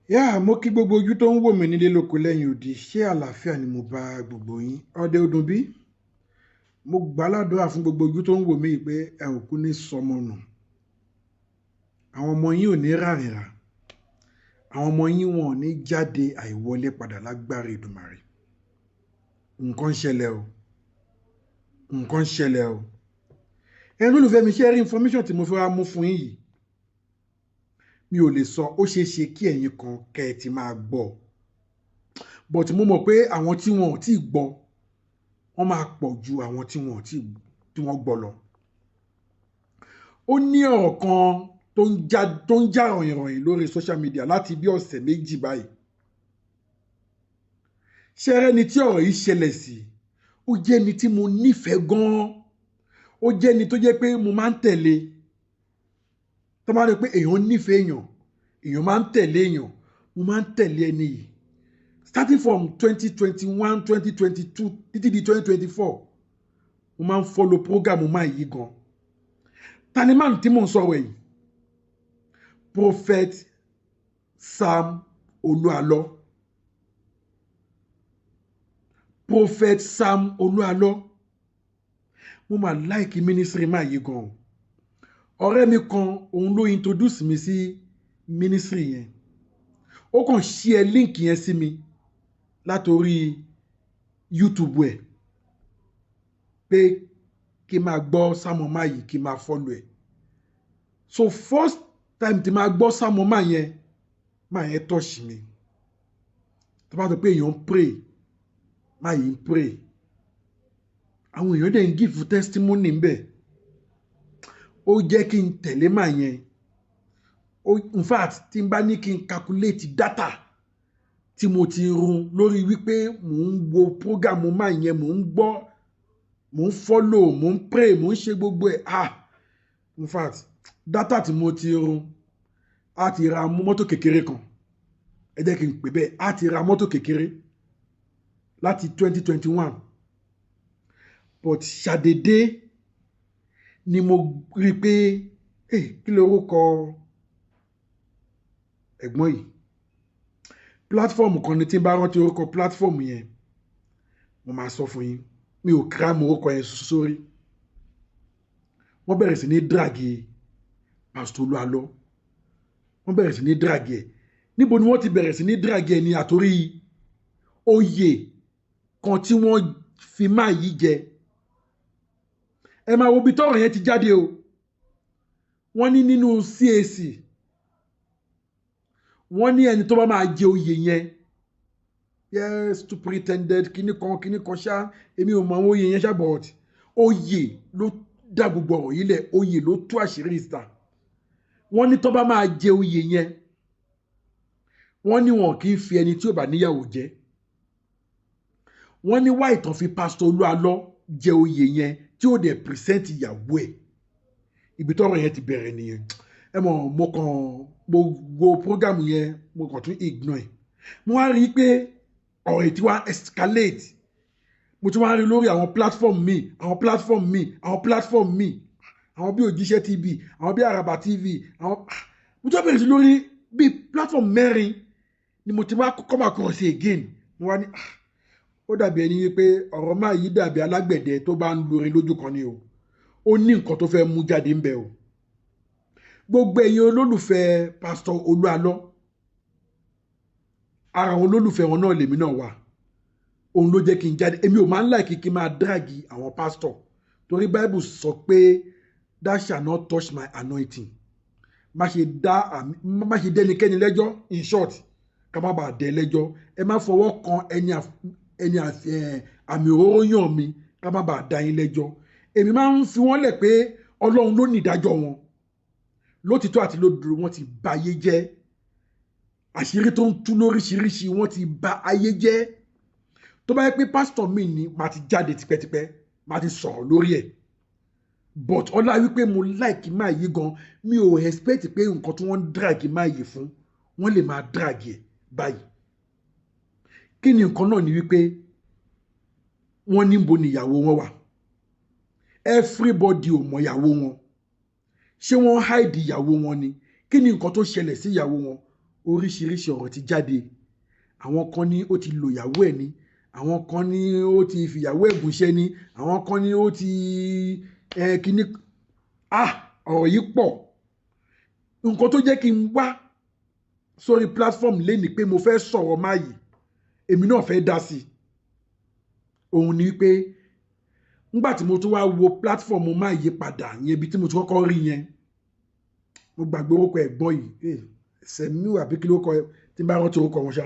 Yá, mo kí gbogbo ojú tó ń wò mí nílé lóko lẹ́yìn odi. Ṣé àlàáfíà ni mo bá gbogbo yín? Ọdẹ ọdún bí? Mo gbàládùra fún gbogbo ojú tó ń wò mí pé ẹ ò kú ní sọmọ nù. Àwọn ọmọ yín ò ní ràrìnrà. Àwọn ọmọ yín wọn ò ní jáde àìwọlé padà lágbára Èdùmàrè. Nǹkan ń ṣẹlẹ̀ o. Nǹkan ń ṣẹlẹ̀ o. Ẹ̀yin olólùfẹ́ mi, ṣé ẹ rí information tí mo fẹ́ wá mú fún yín yìí? Mi ò lè sọ, ó ṣeé ṣe kí ẹ̀yin kan kẹ́ ẹ ti máa gbọ́. But mo mọ̀ pé àwọn tí wọn ò tí ì gbọ́, wọ́n máa pọ̀ ju àwọn tí wọn ò tí tí wọ́n gbọ́ lọ. Ó ní ọ̀rọ̀ kan tó ń já ròyìnròyìn lórí social media láti bí ọ̀sẹ̀ 2 báyìí. Ṣé ẹ rẹ́ni tí ọ̀rọ̀ yìí ṣẹlẹ̀ sí? Ó jẹ́ ẹni tí mo nífẹ̀ẹ́ gan-an. Ó jẹ́ ẹni tó jẹ́ pé mo máa ń tẹ̀lé. Tó bá rí pé èèyàn nífẹ̀ẹ́ èèyàn, èèyàn máa ń tẹ̀lé èèyàn. Mo máa ń tẹ̀lé ẹni yìí. Starting from 2021, 2022 títí di 2024, mo máa ń follow program man yìí gan. Ta ni man tí mò ń sọ̀rọ̀ yìí? Prophet Sam Olúalọ. Prophet Sam Olúalọ. Mo máa like ministry man yìí gan. Ọ̀rẹ́ mi kan, òun ló introduce mi sí ministry yẹn. Ó kàn share link yẹn sí mi látorí YouTube ẹ̀ pé kí n máa gbọ́ sermon man yìí, kí n máa follow ẹ̀. So first time tí máa gbọ́ sermon man yẹn, man yẹn touch mi. Tó bá sọ pé èèyàn ń pray, man yìí ń pray. Àwọn èèyàn dẹ̀ ń give testimony ńbẹ̀. Ó jẹ́ kí n tẹ̀lé man yẹn. In fact, tí n bá ní kí n calculate data tí mo ti run lórí wípé mò ń wo program man yẹn, mò ń gbọ́, mò ń follow, mò ń pray, mò ń ṣe gbogbo ẹ̀. Ah, in fact, data tí mo ti run á ti ra mọ́tò kékeré kan. Ẹ jẹ́ kí n pè bẹ́ẹ̀, á ti ra mọ́tò kékeré láti 2021. But ṣàdédé ni mo rí pé, kí lorúkọ ẹ̀gbọ́n yìí? Platform kan ni. Tí n bá rántí orúkọ platform yẹn, mo máa sọ fún yín. Mi ò cram orúkọ yẹn sórí. Wọ́n bẹ̀rẹ̀ sí ní drag Pastor Olúalọ. Wọ́n bẹ̀rẹ̀ sí ní drag ẹ̀. Níbo ni wọ́n ti bẹ̀rẹ̀ sí ní drag ẹ̀? Ní àtórí oyè kan tí wọ́n fi man yìí jẹ. Ẹ máa wo ibi tọ́rọ̀ yẹn ti jáde o. Wọ́n ní nínú CAC, wọ́n ní ẹni tó bá máa jẹ oyè yẹn, yes, superintendent kíní kan kíní kan ṣá, èmi ò mọ àwọn oyè yẹn ṣá, but oyè ló dá gbogbo ọ̀rọ̀ yìí lẹ̀, oyè ló tú àṣírí ìta. Wọ́n ní tó bá máa jẹ oyè yẹn, wọ́n ní wọn kì í fi ẹni tí ò bá níyàwó jẹ. Wọ́n ní wá ìtàn fi Pastor Olúalọ jẹ oyè yẹn tí ó dẹ̀ present ìyàwó ẹ̀. Ibi tọ́rọ̀ yẹn ti bẹ̀rẹ̀ nìyẹn. Ẹ mọ̀, mo kàn mo wo program yẹn, mo kàn tún ignore ẹ̀. Mo wá rí i pé ọ̀rọ̀ yìí ti wá escalate. Mo tún wá rí lórí àwọn platform mi, àwọn platform mi, àwọn platform mi, àwọn bí Òjíṣẹ́ TV, àwọn bí Àràbà TV, àwọn mo tún bẹ̀rẹ̀ sí lórí bí platform mẹ́rin ni mo ti wá come across again. Mo wá ní, ah, ó dàbí ẹni wípé ọ̀rọ̀ man yìí dàbí alágbẹ̀dẹ tó bá ń lorin lójú kan ni o. Ó ní nǹkan tó fẹ́ mú jáde ń bẹ̀ o. Gbogbo ẹ̀yin olólùfẹ́ Pastor Olúalọ, ara àwọn olólùfẹ́ wọn náà lèmi náà wà. Òun ló jẹ́ kí n jáde. Èmi ò máa ń like kí n máa drag àwọn pastor, torí Bible sọ pé, "Thou shall not touch my anointing." Má ṣe dá àmì, má ṣe dẹ́nikẹ́ni lẹ́jọ́. In short, ká má bàa dẹ́ lẹ́jọ́. Ẹ má fọwọ́ kan ẹni àmì òróró yàn mi, ká má bàa dá yín lẹ́jọ́. Èmi máa ń fi wọ́n lẹ̀ pé Ọlọ́run ló ní ìdájọ́ wọn. Lótìtọ́ àti lódodo, wọ́n ti bà ayé jẹ́. Àṣírí tó ń tú lóríṣiríṣi, wọ́n ti bà ayé jẹ́. Tó bá yẹ pé pásítọ̀ mi ni, màá ti jáde tipẹ́tipẹ́, màá ti sọ̀rọ̀ lórí ẹ̀. But ọlá wípé mo like man yìí gan, mi ò expect pé nǹkan tí wọ́n ń drag man yìí fún, wọ́n lè máa drag ẹ̀ báyìí. Kí ni nǹkan náà? Ni wípé wọ́n níbo ni ìyàwó wọn wà. Everybody ò mọ ìyàwó wọn. Ṣé wọ́n hide ìyàwó wọn ni? Kí ni nǹkan tó ṣẹlẹ̀ sí ìyàwó wọn? Oríṣiríṣi ọ̀rọ̀ ti jáde. Àwọn kan ní ó ti lò ìyàwó ẹ̀ ni, àwọn kan ní ó ti fìyàwó ẹ̀ gúnṣẹ́ ni, àwọn kan ní ó ti kíní. Ah, ọ̀rọ̀ yìí pọ̀. Nǹkan tó jẹ́ kí n wá sórí platform lénìí pé mo fẹ́ sọ̀rọ̀ máa yìí, èmi náà fẹ́ dá sí i, òun ni wípé nígbà tí mo tún wá wo platform máa yí padà yẹn, ibi tí mo ti kọ́kọ́ rí yẹn, mo gbàgbé orúkọ ẹ̀gbọ́n yìí, Sẹ̀míù àbí kí ló kọ, tí n bá rántí orúkọ wọn ṣá.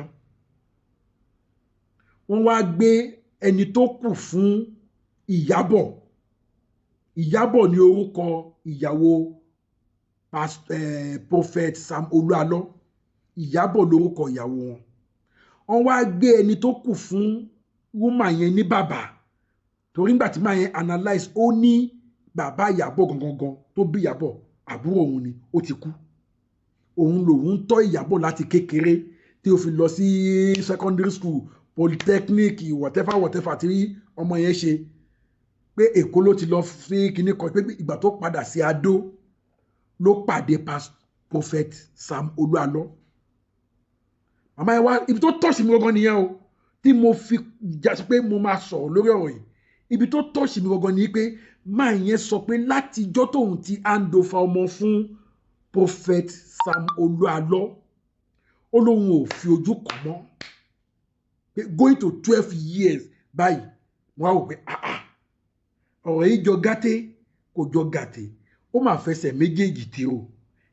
Wọ́n wá gbé ẹni tó kù fún Ìyábọ̀. Ìyábọ̀ ní orúkọ ìyàwó Prophet Sam Olú Alọ. Ìyábọ̀ lórúkọ ìyàwó wọn. Wọ́n wá gbé ẹni tó kù fún woman yẹn ní bàbá, torí nígbà tí màá yẹn analyse, ó ní bàbá Ìyábọ̀ gangan tó bí Ìyábọ̀, àbúrò òun ni, ó ti kú. Òun lòun tọ́ Ìyábọ̀ láti kékeré tí ó fi lọ sí secondary school, polytechnic, whatever whatever tí ọmọ yẹn ṣe, pé Èkó ló ti lọ sí kinní kan, pé ìgbà tó padà sí Adó ló pàdé Prophet Sam Olú Alọ. Màmá yẹn wá, ibi tó tọ̀sí mi gangan nìyẹn o, tí mo fi jásí pé mo máa sọ̀rọ̀ lórí ọ̀rọ̀ yìí. Ibi tó tọ̀sí mi gangan ni pé máa yẹn sọ pé látijọ́ tóun ti hand over ọmọ fún Prophet Sam Olú Alọ, ó lóun ò fi ojú kàn mọ́, pé going to 12 years báyìí. Mo wá wò pé, ah ah, ọ̀rọ̀ yìí jọ gàtẹ́, kò jọ gàtẹ́, ó máa fẹsẹ̀ méjèèjì tìrò.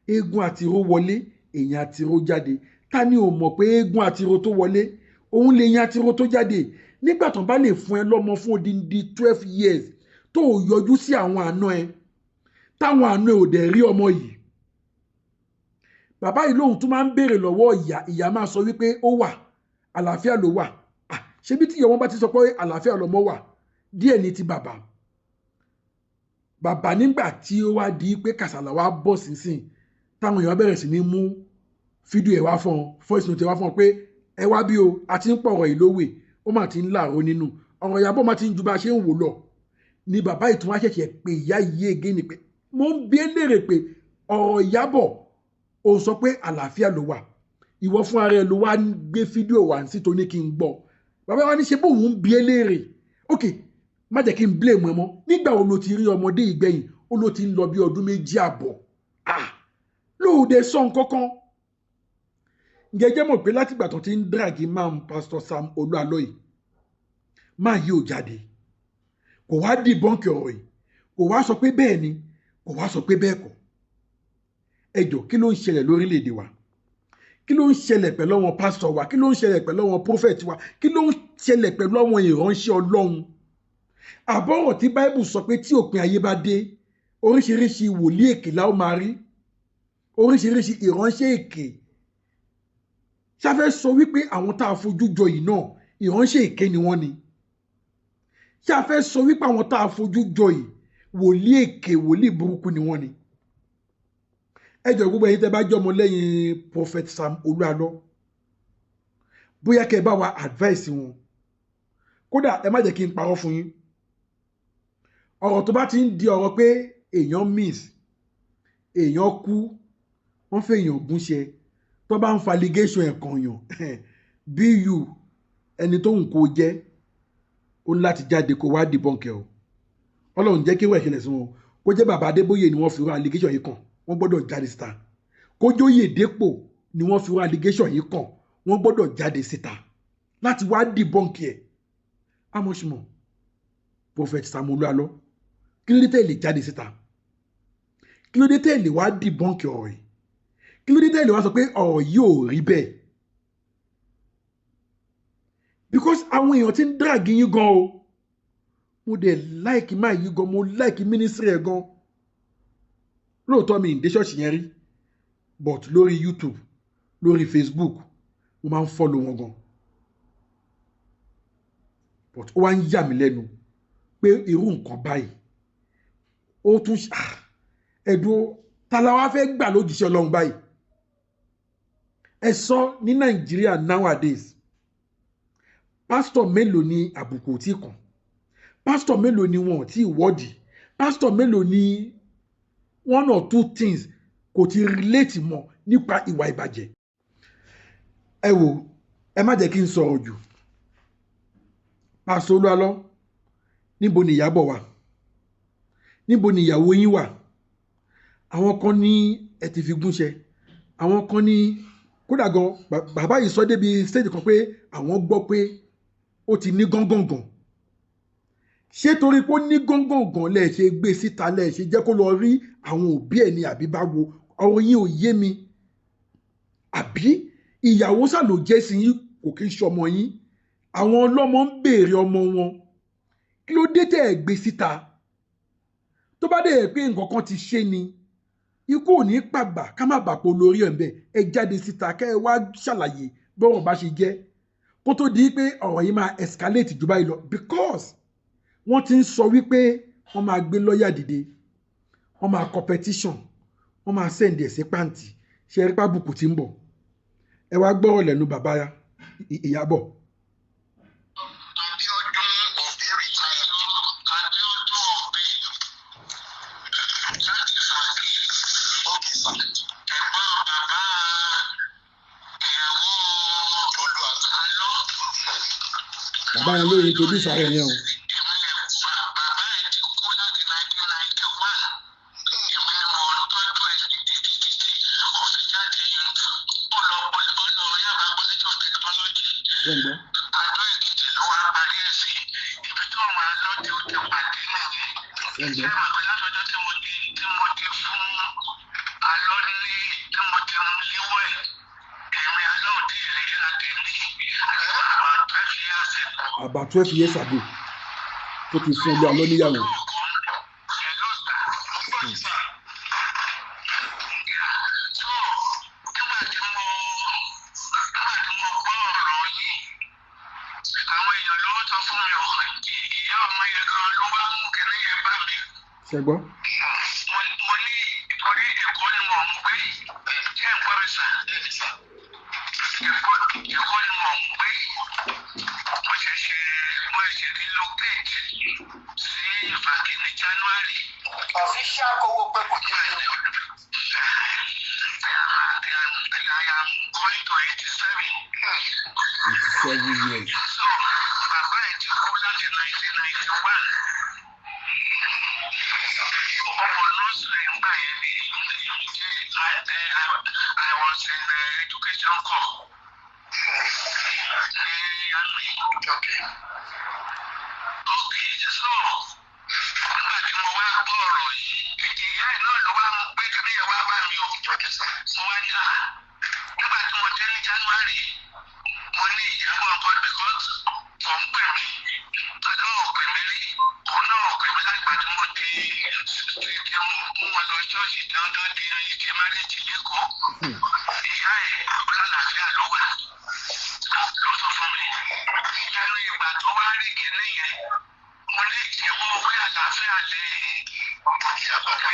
Eégún àtiró wọlé, èèyàn àtiró jáde. Ta ni ò mọ̀ pé eégún àtiró tó wọlé, òun lè yan àtiró tó jáde? Nígbà tó bá lè fún ẹ lọ́mọ fún odindi 12 years, tó ò yọjú sí àwọn àna ẹ, táwọn àna ẹ ò dẹ̀ rí ọmọ yìí. Bàbá yìí lóhun tún máa ń béèrè lọ́wọ́ ìyá, ìyá máa sọ wípé ó wà, àlàáfíà ló wà. Ṣebí tí ìyá wọn bá ti sọ pé àlàáfíà lọmọ wà, díẹ̀ ní ti bàbá. Bàbá, nígbà tí ó wá di pé kàsàlà wá bọ̀ sínsìn, táwọn èèyàn bẹ̀rẹ̀ sí ní mú fídíò ẹ̀ wá fún ọ, voice note ẹ̀ wá fún ọ pé ẹ wá bí o, a ti ń pọ̀rọ̀ yìí lówè, ó mà ti ń láàró nínú ọ̀rọ̀ Ìyábọ̀, má ti ń ju bá a ṣe ń wò lọ ni. Bàbá ìtún wá ṣẹ̀ṣẹ̀ pé ìyá yìí ege ni pé mo ń bi é léèrè pé ọ̀rọ̀ Ìyábọ̀, ó sọ pé àlàáfíà ló wà, ìwọ fún ara ẹ ló wá gbé fídíò wá sí tó ní kí n gbọ́. Bàbá wa ní ṣe bóun ń bi é léèrè. Ok, má jẹ́ kí n blame ẹ mọ́. Nígbà wo ló ti rí ọmọdé ìgbẹ̀yìn? Ó ló ti ń lọ bí ọdún 2.5. Ah, lóòdè sọ nǹkan kan. Ǹjẹ́ mọ̀ pé látìgbà tó ti ń drag man Pastor Sam Olú Alọ yìí, máa yí ò jáde, kò wá debunk ọ̀rọ̀ yìí, kò wá sọ pé bẹ́ẹ̀ ni, kò wá sọ pé bẹ́ẹ̀ kọ́. Ẹ jọ̀ọ́, kí ló ń ṣẹlẹ̀ lórílẹ̀‐èdè wa? Kí ló ń ṣẹlẹ̀ pẹ̀lú àwọn pásítọ̀ wa? Kí ló ń ṣẹlẹ̀ pẹ̀lú àwọn prophet wa? Kí ló ń ṣẹlẹ̀ pẹ̀lú àwọn ìránṣẹ́ Ọlọ́run? Àbọ̀rọ̀ tí Báíbù sọ pé tí òpin ayé bá dé, oríṣiríṣi wòlíì èké la ó máa rí, oríṣiríṣi ìránṣẹ́ èké. Ṣáfẹ́ sọ wípé àwọn tá a fojú jọ yìí náà, ìránṣẹ́ èké ni wọ́n ni? Ṣáfẹ́ sọ wípé àwọn tá a fojú jọ yìí, wòlíì èké, wòlíì burúkú ni wọ́n ni? Ẹ jọ̀ọ́, gbogbo ẹ̀yin tẹ́ bá jọmọ lẹ́yìn Prophet Sam Olú Alọ, bóyá kẹ́ ẹ bá wa advice wọn. Kódà, ẹ má jẹ́ kí n parọ́ fún yín, ọ̀rọ̀ tó bá ti ń di ọ̀rọ̀ pé èèyàn miss, èèyàn kú, wọ́n fẹ́ èèyàn gúnṣẹ́, tó bá ń fa allegation ẹ̀ kàn yàn bí you, ẹni tó ń kó jẹ́, ó ní láti jáde kó wá debunk ẹ̀ o. Ọlọ́run jẹ́ kí wọ́n ìṣẹ̀lẹ̀ sí wọn. Kó jẹ́ bàbá Adébóyè ni wọ́n fi rú allegation yìí kàn, wọ́n gbọ́dọ̀ jáde síta. Kó jóyè dépò ni wọ́n fi rú allegation yìí kàn, wọ́n gbọ́dọ̀ jáde síta láti wá debunk ẹ̀. How much more Prophet Sam Olú Alọ? Kí ló dé tẹ́ lè jáde síta? Kí ló dé tẹ́ lè wá debunk ọ̀rọ̀ yìí? Kí ló dé tẹ́ lè wá sọ pé ọ̀rọ̀ yìí ò rí bẹ́ẹ̀? Because àwọn èèyàn ti ń drag yín gan o. Mo dẹ̀ like máa yí gan, mo like ministry ẹ̀ gan. Lóòótọ́, mi ì dé ṣọ́ọ̀ṣì yẹn rí, but lórí YouTube, lórí Facebook, mo máa ń follow wọn gan. But ó wá ń yà mí lẹ́nu pé irú nǹkan báyìí, ó tún ẹ̀dùn. Ta la wá fẹ́ gbà lójíṣẹ́ Ọlọ́run báyìí? Ẹ sọ, ní Nàìjíríà nowadays, pásítọ̀ mélòó ni àbùkù ò tí kàn? Pásítọ̀ mélòó ni wọn ò tí ì wọ́ọ̀dì? Pásítọ̀ mélòó ni one or two things kò ti relate mọ́ nípa ìwà ìbàjẹ́? Ẹ wò, ẹ má jẹ́ kí n sọ̀rọ̀ jù. Pastor Olú Alọ́, níbo ni Ìyábọ̀ wà? Níbo ni ìyàwó yín wà? Àwọn kan ní ẹ ti fi gúnṣẹ́, àwọn kan ní kódà gan bàbá yìí sọ débi stage kan pé àwọn gbọ́ pé ó ti ní gángangàn. Ṣé torí pé ó ní gángangàn lẹ̀ ṣe gbé síta, lẹ̀ ṣe jẹ́ kó lọ rí àwọn òbí ẹ̀ ní, àbí báwo? Ọ̀rọ̀ yín ò yé mi. Àbí ìyàwó sà ló jẹ́ sí yín, kò kí ń ṣọmọ yín? Àwọn ọlọ́mọ ń béèrè ọmọ wọn. Kí ló dé tẹ́ ẹ̀ gbé síta? Tó bá dé pé nǹkan kan ti ṣe ni, ikú ò ní pàgbà ká má bàpọ̀ lórí ẹ̀ ń bẹ̀. Ẹ jáde síta kẹ́ ẹ wá ṣàlàyé bọ́rọ̀ bá ṣe jẹ́, kó tó di pé ọ̀rọ̀ yìí máa escalate jù báyìí lọ, because wọ́n ti ń sọ wípé wọ́n máa gbé lọ́ọ̀yà dìde, wọ́n máa kọ petition, wọ́n máa send ẹ̀ sí pàǹtì. Ṣe é rí pàbùkù tí ń bọ̀? Ẹ wá gbọ́rọ̀ lẹ́nu bàbá Ìyábọ̀. Abiodun Obi retired. Abiodun Obi láti Fàkì. Okay, sir. Ẹ̀gbọ́n bàbá ìyàwó Olú Alọ́. Bàbá yẹn ló introduce ara ẹ̀ yẹn o. Èmi lè bàbá ẹ̀ ti kú láti 1991. Èmi ni mò ń tọ́jú ẹ̀ títí títí tí ó fi jáde. Ó lọ Yaba College of Technology. Ṣé ń gbọ́? Adó Èkìtì ló wá parí ẹ̀ sí. Ibi tó wọn lọ tí ó ti pàdé nìyẹn. Ṣé ń Ṣé gbọ́? màá pẹ́ látọjọ́ tí mo ti fún Alọ́ ní tí mo ti mú léwọ́ ẹ̀. Èmi Alọ́ ò tí ì rí láti ní about 12 years ago. About 12 years ago tó ti fún Olú Alọ́ níyàwó. Hello, sir. Mo gbọ́ yín, sir. So, nígbà tí mo gbọ́ ọ̀rọ̀ yìí, àwọn èèyàn ló sọ fún mi o, ìyá ọmọ yẹn gan ló wá mú kinní yẹn bá mi. Ṣé gbọ́? Mo ní torí Èkó ni mò ń gbé. Ṣé ń gbọ́ mi, sir? Èkó ni mò ń gbé. Mo ṣe relocate sí Ìfàkì ní January. Official kówó pé kò ní í. I am going to 87. 87 years. So, bàbá ẹ̀ ti kú láti 1991. Ọmọ nursery ńgbà yẹn ni I was in the education corps ní army. Okay, so nígbà tí mo wá gbọ́ ọ̀rọ̀ yìí, ìyá ẹ̀ náà ló wá gbé kíní yẹn wá bá mi o. Mo wá ní à nígbà tí mo dé ní January, mo ní Ìyábọ̀ nǹkan because kò ń pè mí, àlọ́ ò pè mí rí, òun náà ò pè mí láti tí mo ti mú wọn lọ ṣọ́ọ̀ṣì dandan di ìṣe marriage lẹ́kọ̀ọ́. Ìyá ẹ̀ ọlọ́làáfíà ló wà ló sọ fún mi. Lẹ́nu ìgbà tó wá rí kinní yẹn, mo ní ìwọ orí àlàáfíà lè Ìyábọ̀ pé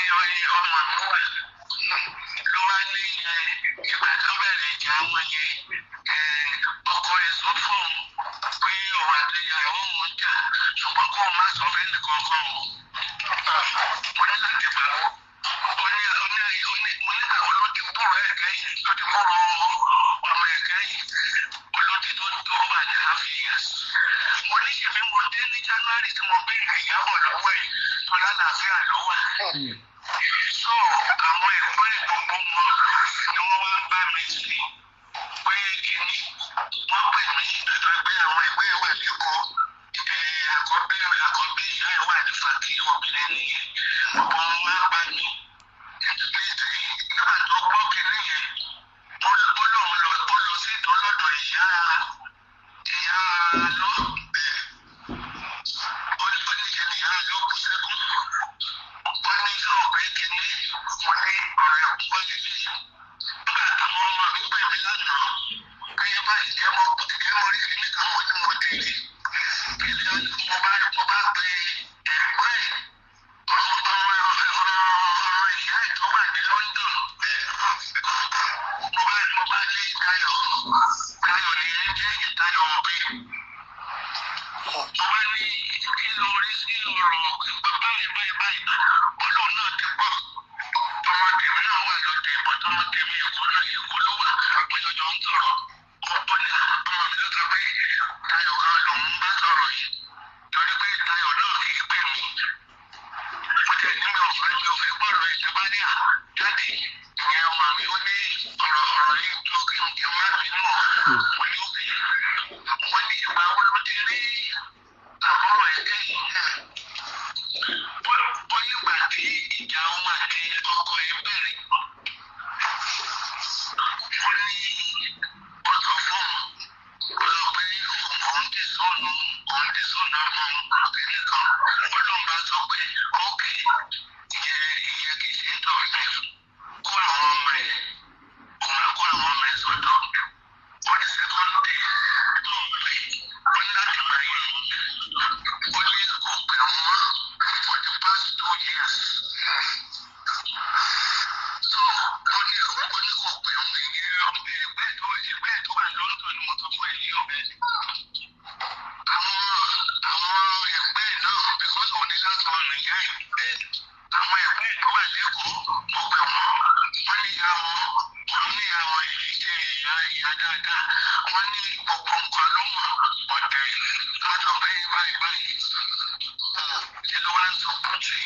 ọmọ mi wà ló wá ní ìgbà tó bẹ̀rẹ̀ ìjà wọn yẹn, ọkọ ẹ̀ sọ fóun pé òun àti ìyàwó òun jà, ṣùgbọ́n kóun má sọ fẹ́ni kankan o. Mo ní láti gbà wọ́n. Ó ní mo nígbà wo ló ti gbúrò ẹ̀ kẹ́yìn, ló ti gbúrò ọmọ ẹ̀ kẹ́yìn? Olódi tó wà ní half years. Mo ní ṣèbí mo dé ní January tí mo béèrè Ìyábọ̀ lọ́wọ́ ẹ̀ tó lálàáfíà ló wà. So àwọn ẹ̀gbọ́n ẹ̀ gbogbo wọn ni wọ́n wá ń bá mi sí pé kínní wọ́n pè mí pé àwọn ẹ̀gbọ́n ẹ̀ wà lẹ́kọ̀ọ́, àkọ́bí ìyá ẹ̀ wà ní Fàkì, obìnrin nìyẹn. Gbogbo wọn wá bá mi. Nígbà tó gbọ́ kínní yẹn, ó lóun lọ, ó lọ sí ìdólọ́dọ̀ ìyá lọ. Ó ní ṣe ni ìyá lọ kú sẹ́kún. Ó ní sọ pé kínní mo ní ọ̀rọ̀ ẹ̀kú lélẹ̀. Nígbà táwọn ọmọ mi pè mí lánàá pé báyìí jẹ́ mo rí kínní kan, mo ní mo tẹ̀lé. Mo bá pe ẹ̀gbọ́n ẹ̀, ọmọ ìyá ẹ̀ tó wà ní London. Mo bá ní Dayọ̀, Dayọ̀ ní jẹ́ Dayọ̀ Òbí. Mo bá ní kí ló rí sí ọ̀rọ̀ báyìí báyìí báyìí? Ọlọ́run náà ti gbọ́. Ọmọ tèmi náà wà lọ́dẹ ìbọn, tọmọ tèmi Èkó náà, Èkó ló wà. Wọ́n jọjọ ń sọ̀rọ̀. Ó ní ọmọ mi ló sọ pé Táyọ̀ kan lòun bá sọ̀rọ̀ yìí, torí pé Táyọ̀ náà kì í pè mí. Mo tẹ̀ ní mi ò fẹ́ gbọ́rọ̀ ìjọba ní à jáde. Ìyẹn ọmọ mi, ó ní ọ̀rọ̀ yìí tó kí n má bínú o. Mo ní òkè. Mo ní ìgbà wo ló ti rí àbúrò ẹ̀ kẹ́yìn? Ó nígbà tí ìjà òun àti ọkọ ẹ̀ bẹ̀rẹ̀. Ó ní ó sọ fún òun, ó sọ pé òun ti sọnù ọmọ òun kìíní kan. Ó lóun bá sọ pé ókè, ìyẹn kì í ṣe tọ̀ life. Kó àwọn ọmọ ẹ̀, òun á kó àwọn ọmọ ẹ̀ sọ́dọ̀. Ó ní second day tó ń pè, ó ní láti gbà yìí, ó ní kò pè wọ́n mọ́ for the past 2 years. So ó ní kò pè wọ́n. Ìyẹn ẹgbẹ́ tó wà London ni mo sọ fún ẹ yìí o. Àwọn ẹgbẹ́ náà, because òun ní last one ìyá ẹ̀. Àwọn ẹgbẹ́ tó wà lẹ́kọ̀ọ́, mo pè wọ́n, wọ́n ní ìyá wọn, wọ́n ní ìyá wọn yìí ṣe ìyá dáadáa. Wọ́n ní gbogbo nǹkan ló mọ̀ ọ̀tẹ̀ ká sọ pé báyìí báyìí. Ṣé ló wá ń sọ kúntì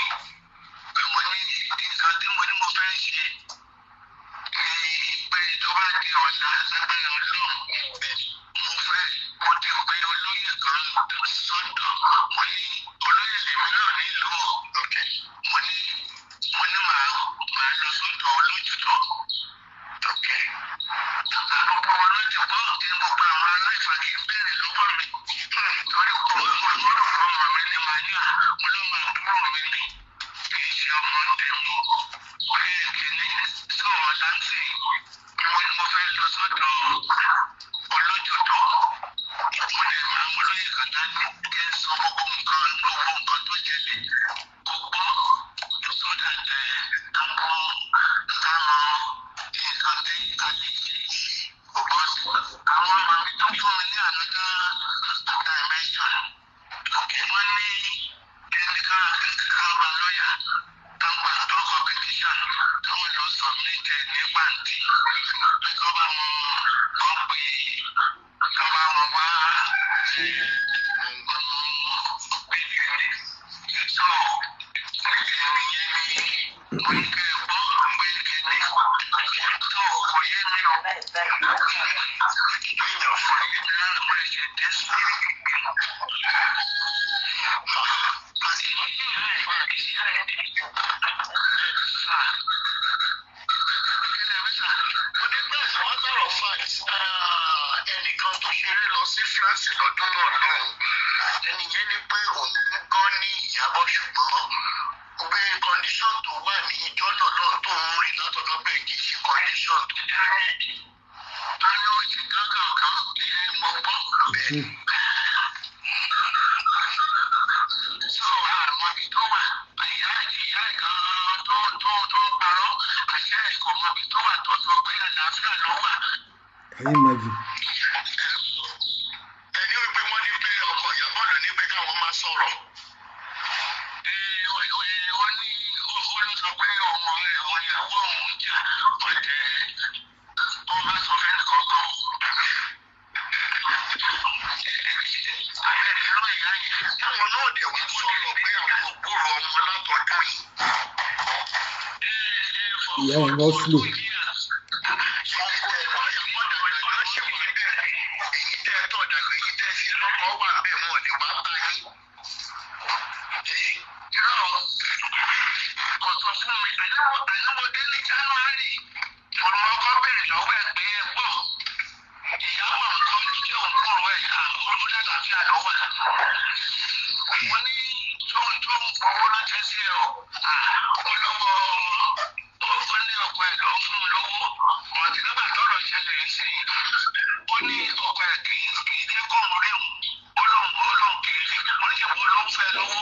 pé mo ní nǹkan tí mo ní mo fẹ́ ṣe ní pé tó bá di ọ̀la, lágbára Ọlọ́run, mo fẹ́, mo ti pe olóyè kan sọ́dọ̀. Mo ní olóyè lèmi náà nílùú. Mo ní màá lọ sọ́dọ̀ olójútó. Gbogbo wọn ló ti gbọ́ kí gbogbo àwọn aláìfà kì í béèrè lọ́wọ́ mi. Torí kò mo lọ́dọ̀ ọmọ mi ní màá ní à, mo lọ́ máa àbúrò mi ní. Kì í ṣe ọmọ tèmi. Pé kìíní sọ̀rọ̀ láǹtì. Mo ní mo fẹ́ lọ sọ́dọ̀ olójútó. Mo lè máa mú olóyè kan dání kí n sọ gbogbo nǹkan tó ṣẹlẹ̀. Kó gbọ́ so that ká gbọ́, ká mọ nǹkan tí a lè ṣe. Because àwọn ọmọ mi tó fún mi ní another dimension. Wọ́n ní ẹni ká gba lọ́yà, ká gba tó kọ petition, káwọn lọ submit ẹ̀ ní pàǹtí. Pé kọ́ bá wọn kọ́ pé kọ́ bá wọn wá ọmọ pé so ìyẹn ni mo ní kẹ́ ẹ gbọ́ pé kìíní tó kò yé mi o. Èèyàn fún mi lára mo ṣe dé sí. Àti ìyá ẹ̀ ìyá ẹ̀ sà. Kílẹ̀ wí sà. Mo ní pé, as a matter of fact, ẹnìkan tó ṣeré lọ sí France lọ́dún náà lọ́hùn, ẹni yẹn ní pé òun gan ní Ìyábọ̀, ṣùgbọ́n pé condition tó wà ní ìjọ náà náà tó ń rí látọ̀dọ̀ bẹ́ẹ̀ kì í ṣe condition tó Ta ló ṣe gángan kan ẹ mọ̀ gbọ́. Bẹ́ẹ̀. So àmọ́ ibi tó wà, ìyá ẹ̀ gan-an tó ń parọ́ àṣẹ ẹ̀ kò mọ ibi tó wà, tó sọ pé àlàáfíà ló wà. Can you imagine? Ẹni wípé wọ́n ní pé ọkọ Ìyábọ̀ ló ní pé káwọn má sọ̀rọ̀. Ó ní ó ló sọ pé òun òun ìyàwó òun jà ọ̀tẹ̀, ó má sọ fẹ́ni kankan o. Abẹ́rẹ́ ló ìyá yẹn. Táwọn náà dẹ̀ wá sọ̀rọ̀ pé àwọn ò gbúròó ọmọ látọdún yìí. Ìyá yẹn gan slow. Ọkọ ẹ̀kọ́ Ìyábọ̀ dàgbà ló ṣì wà bẹ́ẹ̀. Èyí tẹ́ ẹ tọ̀ dàgbà, èyí tẹ́ ẹ fi lọ́kọ̀ wà bẹ́ẹ̀, wọn ò lè wá bá yín. Irọ́, kò sọ fún mi. Àníwò dé ní January. Mo ní wọ́n kọ́ béèrè lọ́wọ́ ẹ̀ pé ẹ gbọ́. Ìyàwó nǹkan tí òun kúrò ẹ̀ olùdálàáfíà ló wà. Wọ́n ní tó ń fowó ránṣẹ́ sí ẹ o. Olówó ó ní ọkọ ẹ̀ ló ń fún un lówó. Wọ́n ti nígbà tọ́rọ̀ ṣẹlẹ̀ sí i. Ó ní ọkọ ẹ̀ kì í jẹ́ kóun rí òun. Ó lóun kì í rí. Mo ní ìwọ ló ń fẹ́ lówó.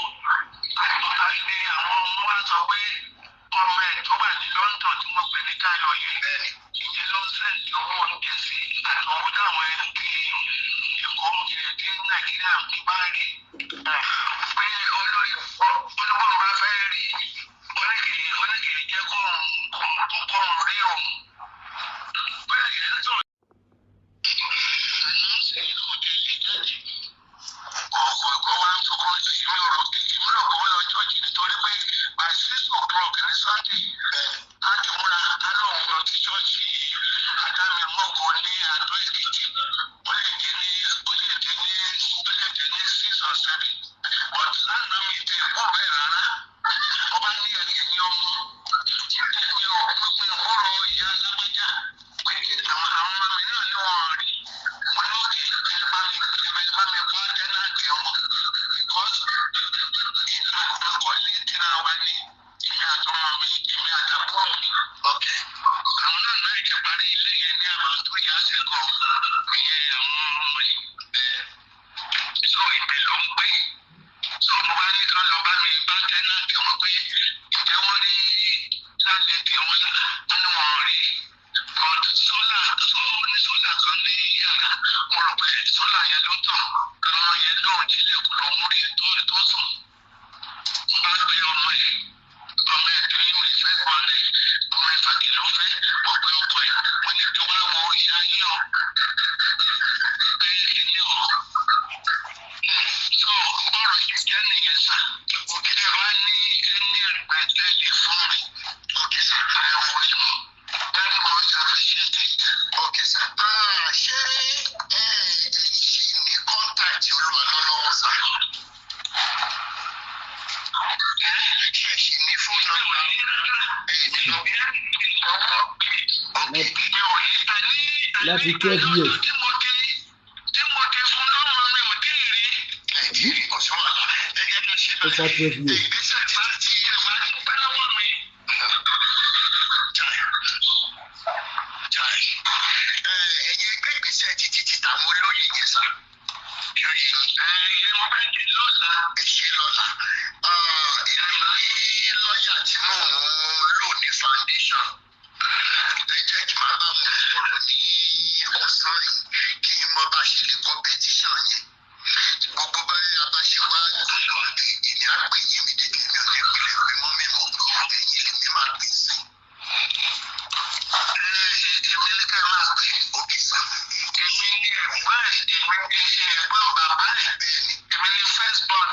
Àti ní àwọn ọmọ wa sọ pé ọmọ ẹ̀ tó wà ní London tí mo pè ní Táyọ̀ yẹn. Ìyẹn ló ń send owó oúnjẹ sí àti owó táwọn ẹni Èkó oúnjẹ tí Nàìjíríà ń bá rí. Pé olórí olúbọ̀n bá fẹ́ rí oníkìrì jẹ́ kóun rí òun. Bẹ́ẹ̀ yẹn ń sọ̀rọ̀. Adó Èkìtì. Ó lè jẹ́ ní 6 or 7. But lánàá mi tẹ̀ kúrò ẹ̀ rárá. Mo bá ní ẹ̀yìn ọmọ. Mi ò mi ò gbúrò ìyá alágbájá. Pé àwọn ọmọ mi náà ní wọn rí. Mo ní okay, ẹ bá mi bá tenant wọn. Because àkọlé tira wa ni èmi àtọmọ mi, èmi àtàbúrò mi. Àwọn náà náà ti parí ilé yẹn ní about 2 years ago. Ìyẹn àwọn ọmọ yìí. So ibẹ̀ ló ń gbé. So mo bá ní kán lọ bá mi bá tenant wọn pé ǹjẹ́ wọ́n rí landlady wọn lá ní wọn rí. But solar, so ní solar kan ní yàrá. Mo rò pé solar yẹn ló tàn. Lọ́mọ yẹn lóun jílẹ̀kùn lòún rí tó sùn. Mo bá gbé ọmọ ẹ̀, ọmọ ẹ̀ tó ní mi fẹ́ gbọ́n ẹ̀, ọmọ ẹ̀ fàkì ló fẹ́. Mo pe ọkọ ẹ̀, mo ní kí wá wo ìyá yín o, pé kìíní o. So bọ́rọ̀ ṣe jẹ́ nìyẹn sà. Okay, ẹ bá ní ẹni àgbàjẹ́ lè fún mi. Okay sir, I will very much appreciate it. Okay sir. Ah, ṣé ẹ̀yin ṣì ní contact Olúwalọ lọ́wọ́ sir? Ṣé ẹ ṣì ní phone number ẹ̀ ní lọ? Okay. Láti 12 years. Tí mo ti fún lọ́mọ mi ò tí ì rí. Ẹ̀ tí ì rí, kò sí wàhálà. Ẹ jẹ́ ká ṣe Ó fa 12 years. Ìgbésẹ̀ títí tí Ẹ máa dúpẹ́ lọ́wọ́ mi. Jai. Jai. Ẹ̀yin ẹgbẹ́ ìgbésẹ̀ títí ti tàwọn olóyè yẹn sir. Ṣé yín? Ẹ mo fẹ́ ṣe lọ́la. Ẹ ṣe lọ́la. Ah, èmi ní lọ́ọ̀yà tí mò ń lò ní foundation. Ẹ jẹ́ kí màá bá wọn sọ̀rọ̀ ní ọ̀sán yìí kí n mọ bá ṣe lè kọ petition yẹn. Gbogbo bẹ́ẹ̀ a bá ṣe wá lọ àtẹ, èmi á pè yín immediately. Mi ò ní pilẹ̀ pé mọ́ mi mọ̀, ẹ̀yin lèmi máa pè sí. Èmi ní ká máa pè. Okay sir. Èmi ní ẹ̀gbọ́n ẹ̀, èmi ní ẹ̀gbọ́n bàbá ẹ̀. Bẹ́ẹ̀ni. Èmi ní first born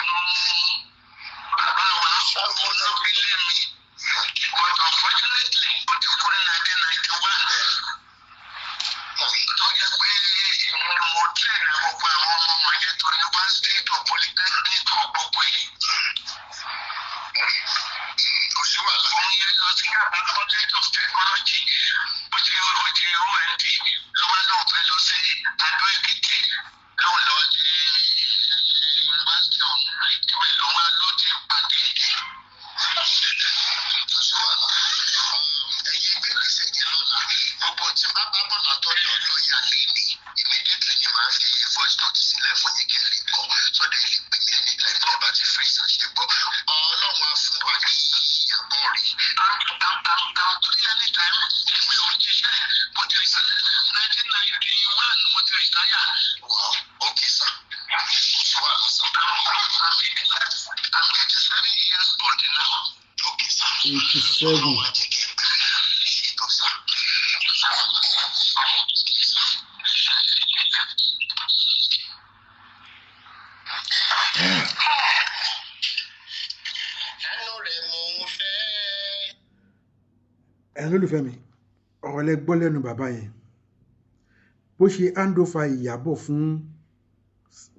bàbá wa. Òun ló fi lé mi. But unfortunately, ó ti kú ní 1991. Tó jẹ́ pé èmi ni mo train gbogbo àwọn ọmọ wọ̀nyẹn tó university to polytechnic to gbogbo ẹ̀. Kò sí wàhálà. Òun yẹn lọ sí Yaba College of Technology. Ó ṣe OND ló wá lóun fẹ́ lọ sí Adó Èkìtì. Lóun lọ sí yunifásitì ọ̀hún. Ibẹ̀ lòun wá ló ti pàdé. Kò sí wàhálà. Ẹ̀yin ẹgbẹ́ ìgbésẹ̀ yẹn lọ́la. Gbogbo tí bá bá bọ̀ látọ̀dọ̀ lọ́ọ̀yà léni, immediately ni màá fi voice note sílẹ̀ fún yín kí ẹ lè gbọ́. Sọ́dọ̀ ẹ lè pè mí anytime tí ẹ bá ti free ṣàṣẹ gbọ́. Ọlọ́run á fún wa ní ìyàbọ̀ rí. I'm free anytime. Èmi ò ń ṣiṣẹ́. Mo ti retire 1991, mo ti retire. Wow, okay sir. Kò sí wàhálà sir. I'm 87 years old now. Okay sir. 87. Ọlọ́run á jẹ́ kí ẹ pẹ́ ṣe tó sir. Kò sí wàhálà sir. Okay sir. Àánú rẹ̀ mò ń fẹ́. Ẹ̀yin olólùfẹ́ mi, ọ̀rọ̀ lẹ gbọ́ lẹ́nu bàbá yẹn, bó ṣe handover Ìyábọ̀ fún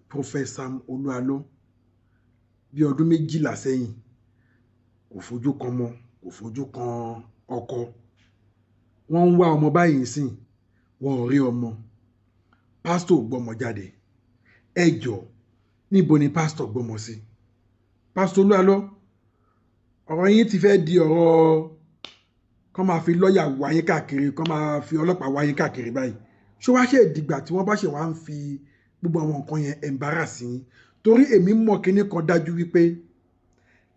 Prophet Sam Olúalọ́ bí ọdún 12 sẹ́yìn, kò fojú kan mọ́, kò fojú kan ọkọ. Wọ́n ń wá ọmọ báyìí sìn, wọn ò rí ọmọ. Pásítọ̀ ò gbọ́mọ jáde. Ẹ jọ̀ọ́, níbo ni pásítọ̀ gbọ́mọ sí? Pásítọ̀ Olúalọ́, ọ̀rọ̀ yín ti fẹ́ di ọ̀rọ̀ kọ́ máa fi lọ́ọ̀yà wáyé káàkiri, kọ́ máa fi ọlọ́pàá wáyé káàkiri báyìí. Ṣé wàá ṣe ìdìgbà tí wọ́n bá ṣe wá ń fi gbogbo àwọn nǹkan yẹn embarrass yín? Torí èmi mọ̀ kinní kan dájú wípé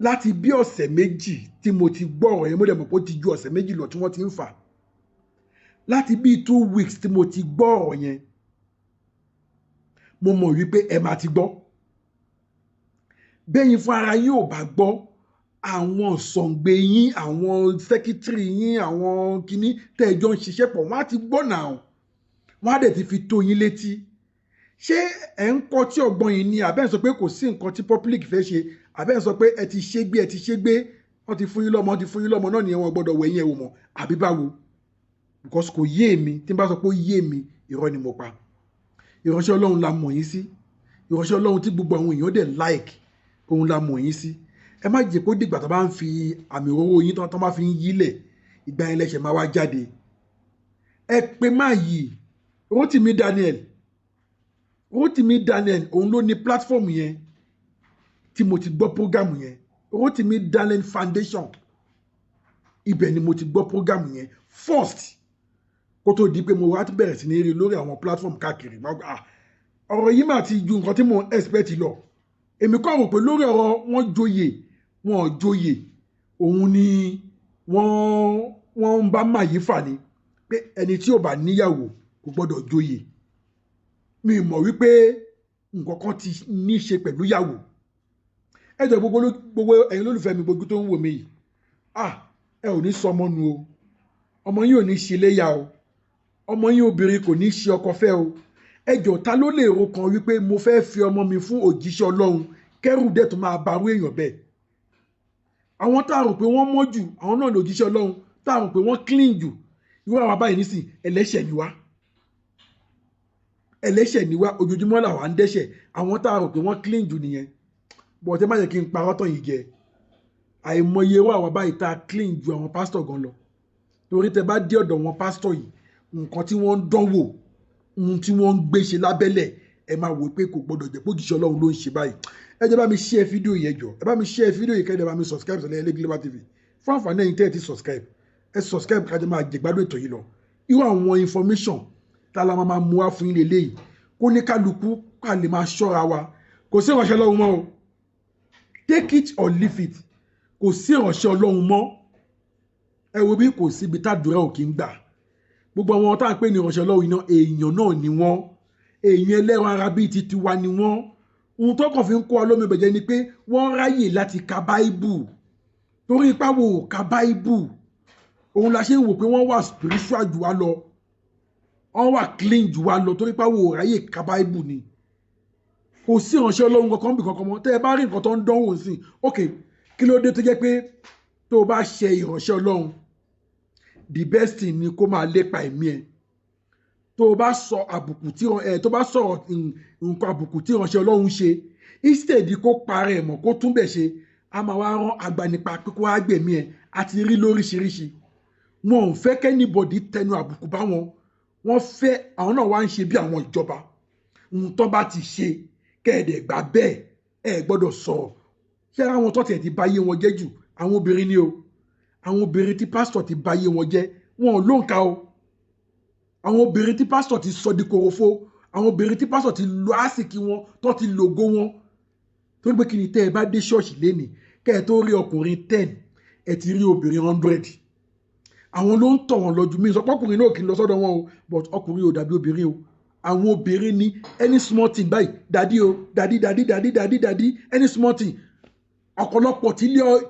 láti bí ọ̀sẹ̀ 2 tí mo ti gbọ́ ọ̀rọ̀ yẹn, mo dẹ̀ mọ̀ pé ó ti ju ọ̀sẹ̀ 2 lọ tí wọ́n ti ń fà, láti bí 2 weeks tí mo ti gbọ́ ọ̀rọ̀ yẹn, mo mọ̀ wípé ẹ máa ti gbọ́ bẹ́yìn fún ara yín ò bá gbọ́, àwọn sọ̀ǹgbẹ yín, àwọn secretary yín, àwọn kinní tẹ́ ẹ jọ ń ṣiṣẹ́ pọ̀, wọ́n á ti gbọ́ náà, wọ́n á dẹ̀ ti fi tó yín létí. Ṣé ẹ̀ ń kọ́ tí ọ̀gbọ́n yìí ni, àbẹ́ ń sọ pé kò sí nǹkan tí public fẹ́ ṣe, àbẹ́ ń sọ pé ẹ ti ṣe gbé, ẹ ti ṣe gbé, wọ́n ti fún yín lọ́mọ, wọ́n ti fún yín lọ́mọ náà nìyẹn, wọ́n gbọ́dọ̀ wẹ̀yìn ẹ̀ wò mọ́, àbí báwo? Because kò yé mi. Tí n bá sọ pé ó yé mi, irọ́ ni mo pa. Ìránṣẹ́ Ọlọ́run la mọ̀ yín sí, ìránṣẹ́ Ọlọ́run tí gbogbo àwọn èèyàn dẹ̀ like, òun la mọ̀ yín sí. Ẹ má jẹ́ kó dìgbà tó bá ń fi àmì òróró yín tán tó bá fi ń yílẹ̀, ìgbà yẹn lẹ́sẹ̀ máa wá jáde. Ẹ pé má yìí Rótìmí Daniel. Rótìmí Daniel, òun ló ní platform yẹn tí mo ti gbọ́ program yẹn, Rótìmí Daniel Foundation. Ibẹ̀ ni mo ti gbọ́ program yẹn first, kó tó di pé mo wá bẹ̀rẹ̀ sí ní rí lórí àwọn platform káàkiri. Ọ̀rọ̀ yìí mà ti ju nǹkan tí mo expect lọ. Èmi kọ́ rò pé lórí ọ̀rọ̀ wọn joyè wọn ò joyè, òun ni wọ́n ń bá màyí fà ni pé ẹni tí ò bá níyàwó kò gbọ́dọ̀ joyè. Mi mọ̀ wípé nǹkan kan ti ní í ṣe pẹ̀lú yàwó. Ẹ jọ, gbogbo ẹ̀yin olólùfẹ́ mi, gbogbo tó ń wò mí yìí, ah, ẹ ò ní sọmọ nu o. Ọmọ yín ò ní ṣe léyà o. Ọmọ yín obìnrin kò ní ṣe ọkọ fẹ́ o. Ẹ jọ, ta ló lè ro kan wípé mo fẹ́ fi ọmọ mi fún òjíṣẹ́ Ọlọ́run, kẹ́rù dẹ̀ tó máa barú èèyàn bẹ́ẹ̀? Àwọn tá a rò pé wọ́n mọ́ jù, àwọn náà lè òjíṣẹ́ Ọlọ́run tá a rò pé wọ́n clean jù. Irú àwọn abáyé nísìn, ẹlẹ́ṣẹ̀ ni wá, ẹlẹ́ṣẹ̀ ni wá. Ojoojúmọ́ làwa ń dẹ́ṣẹ̀. Àwọn tá a rò pé wọ́n clean jù nìyẹn. But ẹ má yẹ kí n parọ́ tán yìí jẹ, àìmọye irú àwọn báyìí tá a clean ju àwọn pásítọ̀ gan lọ, torí tẹ bá dé ọ̀dọ̀ wọn pásítọ̀ yìí, nǹkan tí wọ́n ń dánwò, ohun tí wọ́n ń gbé ṣe lábẹ́lẹ̀, ẹ máa wò pé kò gbọ́dọ̀ jẹ́ pé òjíṣẹ́ Ọlọ́run ló ń ṣe báyìí. Ẹ jẹ́ bá mi share fídíò yẹn jọ. Ẹ bá mi share fídíò yìí, kẹ́lẹ́ bá mi subscribe sọ̀lẹ́ Ẹlẹ́ Global TV. Fún àǹfààní ẹ̀yin tẹ́ ẹ ti subscribe, ẹ subscribe, kájọ máa jẹ̀gbádùn ètò yìí lọ. Irú àwọn information tá a la máa mú wá fún yín lélẹ́yìí, kó ní kálukú ká lè máa ṣọ́ra wa. Kò sí ìránṣẹ́ Ọlọ́run mọ́ o. Take it or leave it, kò sí ìránṣẹ́ Ọlọ́run mọ́. Ẹ wo bí kò síbi tàdúrà ò kí ń gbà. Gbogbo àwọn tá à ń pè ní ìránṣẹ́ Ọlọ́run iná, èèyàn náà ni wọ́n, èèyàn ẹlẹ́ran ara bíi ti tiwa ni wọ́n. Ohun tó kàn fi ń kó wa lómi bẹ̀jẹ̀ ni pé wọ́n ráyè láti ka Báíbù, torí ipá wo ò ka Báíbù, òun la ṣe ń wò pé wọ́n wà spiritual jù wá lọ, wọ́n wà clean jù wá lọ, torí ipá wo ò ráyè ka Báíbù ni. Kò sí ìránṣẹ́ Ọlọ́run kankan bí kankan mọ́. Tẹ́ ẹ bá rí nǹkan tó ń dánwò sí, ok, kí ló dé tó jẹ́ pé tó o bá ṣe ìránṣẹ́ Ọlọ́run, the best thing ni kó máa lépa ẹ̀mí ẹ̀? Tó o bá sọ àbùkù tí ẹ tó bá sọ̀rọ̀ nǹkan àbùkù tí ìránṣẹ́ Ọlọ́run ṣe, instead kó parẹ́ ẹ̀ mọ́, kó tún bẹ̀ ṣe, a máa wá rán agbanipa pé kó wá gbẹ̀mí ẹ̀. Àti rí lóríṣiríṣi. Wọn ò fẹ́ kí anybody tẹnu àbùkù bá wọn. Wọ́n fẹ́ àwọn náà wá ń ṣe bí àwọn ìjọba, ohun tó bá ti ṣe, kẹ́ẹ̀dẹ̀ gbà bẹ́ẹ̀. Ẹ gbọ́dọ̀ sọ̀rọ̀. Ṣé àwọn tó tiẹ̀ ti bà ayé wọn jẹ́ jù, àwọn obìnrin ni o. Àwọn obìnrin tí pásítọ̀ ti bà ayé wọn jẹ́, wọn ò lóǹkà o. Àwọn obìnrin tí pásítọ̀ ti sọ di korofo, àwọn obìnrin tí pásítọ̀ ti lo àsìkí wọn, tó ti lògo wọn, tó ní pé kí ni. Tẹ́ ẹ bá dé ṣọ́ọ̀ṣì lénìí, kẹ́ ẹ tó rí ọkùnrin 10, ẹ ti rí obìnrin 100. Àwọn ló ń tọ̀ wọ́n lọ jù. Mí sọ pé ọkùnrin náà kì í lọ sọ́dọ̀ wọn o, but ọkùnrin ò dàbí obìnrin o. Àwọn obìnrin ní any small thing báyìí, "Daddy o, daddy, daddy, daddy, daddy, daddy." Any small thing, ọ̀pọ̀lọpọ̀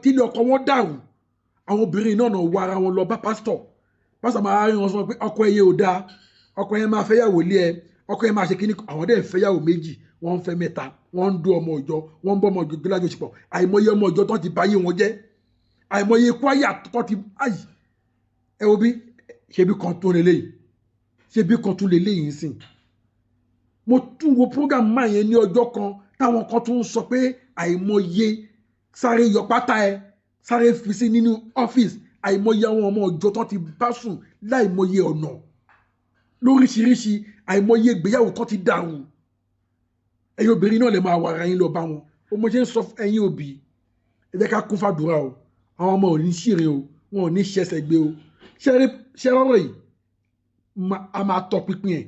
tílé ọkọ wọn dàrú, àwọn obìnrin náà náà wọ ara wọn lọ bá pásítọ̀. Pásítọ̀ máa rí wọn sọ pé ọkọ ẹ yẹ ò dáa, ọkọ yẹn máa fẹ́yàwó lé ẹ, ọkọ yẹn máa ṣe kíní. Àwọn dẹ̀ ń fẹ́yàwó méjì, wọ́n ń fẹ́ mẹ́ta, wọ́n ń dó ọmọ ìjọ, wọ́n ń bọ́ ọmọ ìjọ lájọṣepọ̀. Àìmọye ọmọ ìjọ tó ti báyé wọn jẹ́, àìmọye kwaya tó ti ayi. Ẹ wo bí ṣebí kan tó lélẹ́yìí, ṣebí kan tún lélẹ́yìí sìn. Mo tún wo program máa yẹn ní ọjọ́ kan, táwọn kan tún ń sọ pé àìmọye sáré yọ pátá ẹ, sáré fi sí nínú ọ́fíìsì, àìmọye àwọn ọmọ ìjọ tó ti bá sùn láìmọye ọ̀nà lóríṣiríṣi, àìmọye ìgbéyàwó tó ti dàrú. Ẹ̀yin obìnrin náà lè máa wà ara yín lọ bá wọn. Ó mo ṣe ń sọ, ẹ̀yin òbí, ẹ jẹ́ ká kún fàdúrà o. Àwọn ọmọ ò ní ṣìrìn o, wọn ò ní ṣẹ̀ṣẹ̀ gbé o. Ṣe rọrọ yìí, a máa tọpinpin ẹ̀.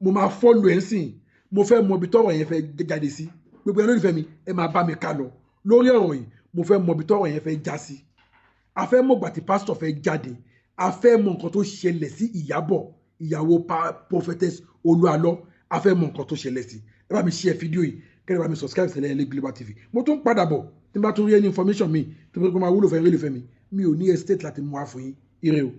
Mo máa follow ẹ̀ ń sìn. Mo fẹ́ mọ ibi tọ́rọ̀ yẹn fẹ́ jáde sí. Gbogbo ẹ̀ lólùfẹ́ mi, ẹ máa bá mi ká lọ lórí ọ̀rọ̀ yìí. Mo fẹ́ mọ ibi tọ́rọ̀ yẹn fẹ́ já sí. A fẹ́ mọ̀ gbà tí pásítọ̀ fẹ́ jáde. A fẹ́ mọ nǹkan tó ṣẹlẹ̀ sí Ìyábọ̀, ìyàwó Prophetess Olúalọ́. A fẹ́ mọ nǹkan tó ṣẹlẹ̀ sí. Ẹ bá mi share fídíò yìí, kẹ́rẹ́ bá mi subscribe sílẹ̀ Ẹlẹ́ Global TV. Mo tún padà bọ̀. Tí n bá tún rí any information mi tí mo máa wúlò fẹ́ rí lè fẹ́ mi, mi ò ní hesitate láti mú wá fún yín. Ire o.